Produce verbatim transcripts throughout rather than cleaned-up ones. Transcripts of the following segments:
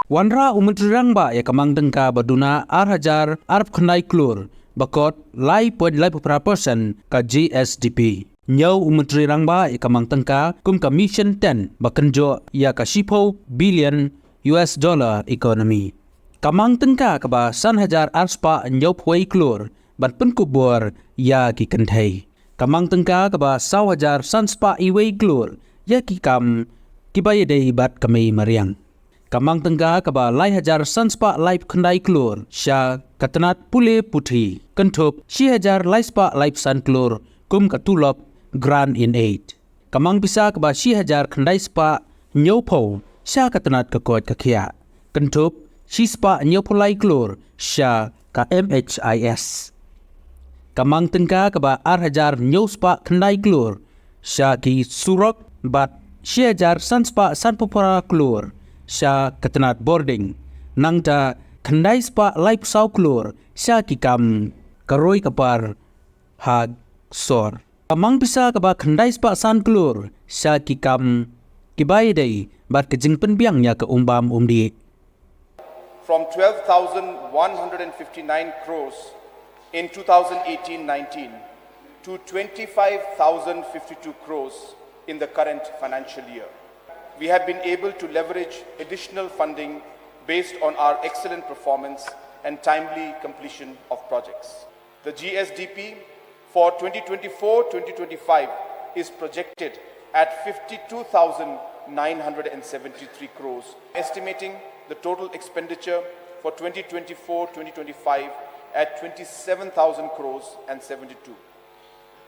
Wanrah u Myntri Rangbah ïa ka mang tyngka ba duna ar hajar arphew khyndai klur, ba kot lai point lai phra percent ka G S D P. Ñiew u Myntri Rangbah ïa ka mang tyngka kum ka Mission ten ba kynjoh ïa ka shiphew billion U S dollar economy. Ka mang tyngka kaba san hajar arspah ñiewphew wei klur ban pynkupbor ïa ki kynthei. Ka mang tyngka kaba saw hajar sanspah iwei klur ïa ki kam kiba ïadei bad ka mei mariang. Ka mang tyngka kaba lai hajar sanspah laiphew khyndai klur sha ka tnat pule puthi, kynthup shi hajar laispah laiphew san klur kum ka tulop grant in aid. Ka mang pisa kaba shi hajar khyndai spah ñiewphew sha ka tnat ka koit ka khiah, kynthup shi spah ñiewphew lai klur sha ka M H I S. Ka mang tyngka kaba ar hajar ñiewspah khyndai klur sha ki surok bad shi hajar sanspah sanphew phra klur sha ka tnat bording, nangta khyndai spah laiphew saw klur sha ki kam ka roi ka par ha sor. Ka mang pisa kaba khyndai spah san klur sha ki kam kiba ïadei bad ka jingpynbiang ïa ka um bam um dih. From twelve thousand one hundred and fifty-nine crores in two thousand eighteen nineteen to twenty-five thousand fifty-two crores in the current financial year. We have been able to leverage additional funding based on our excellent performance and timely completion of projects. The G S D P for twenty twenty-four twenty twenty-five is projected at fifty-two thousand nine hundred and seventy-three crores, estimating the total expenditure for twenty twenty-four twenty twenty-five at twenty-seven thousand crores and seventy-two,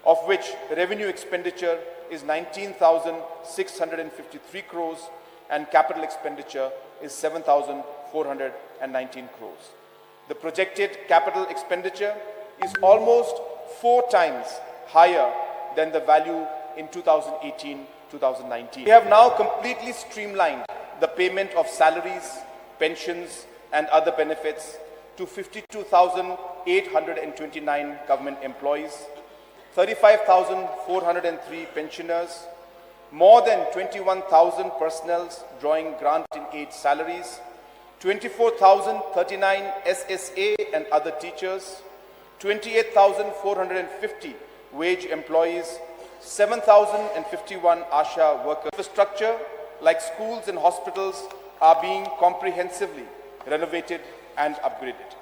of which revenue expenditure is nineteen thousand six hundred and fifty-three crores and capital expenditure is seven thousand four hundred and nineteen crores. The projected capital expenditure is almost four times higher than the value in two thousand eighteen two thousand nineteen. We have now completely streamlined the payment of salaries, pensions, and other benefits to fifty-two thousand eight hundred and twenty-nine government employees, thirty-five thousand four hundred and three pensioners, more than twenty-one thousand personnels drawing grant in aid salaries, twenty-four thousand thirty-nine S S A and other teachers, twenty-eight thousand four hundred and fifty wage employees, seven thousand and fifty-one ASHA workers. Infrastructure like schools and hospitals are being comprehensively renovated and upgraded.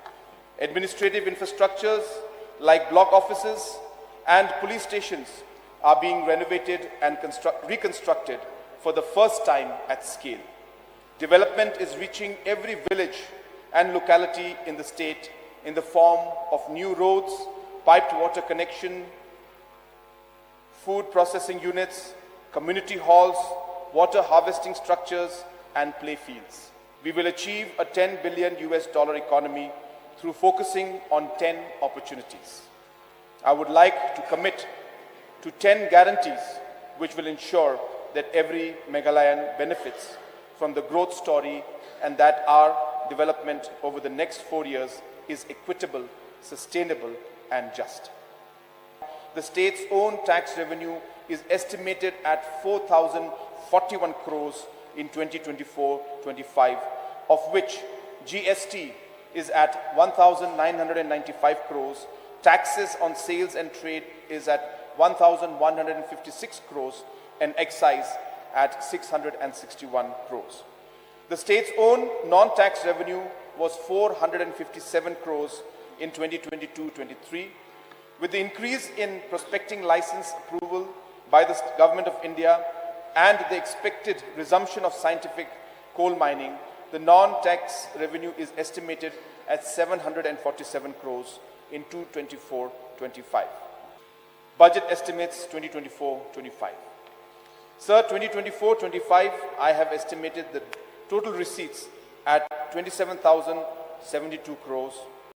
Administrative infrastructures like block offices and police stations are being renovated and construct-, reconstructed for the first time at scale. Development is reaching every village and locality in the state in the form of new roads, piped water connection, food processing units, community halls, water harvesting structures, and play fields. We will achieve a ten billion U S dollar economy through focusing on ten opportunities. I would like to commit to ten guarantees which will ensure that every Meghalayan benefits from the growth story and that our development over the next four years is equitable, sustainable, and just. The state's own tax revenue is estimated at four thousand forty-one crores in twenty twenty-four twenty-five, of which G S T is at one thousand nine hundred ninety-five crores, taxes on sales and trade is at one thousand one hundred fifty-six crores, and excise at six hundred sixty-one crores. The state's own non-tax revenue was four hundred fifty-seven crores in twenty twenty-two twenty-three. With the increase in prospecting license approval by the Government of India and the expected resumption of scientific coal mining, the non-tax revenue is estimated at seven hundred and forty-seven crores in two twenty-four twenty-five. Budget estimates twenty twenty-four twenty-five. Sir, twenty twenty-four twenty-five, I have estimated the total receipts at twenty-seven thousand seventy-two crores,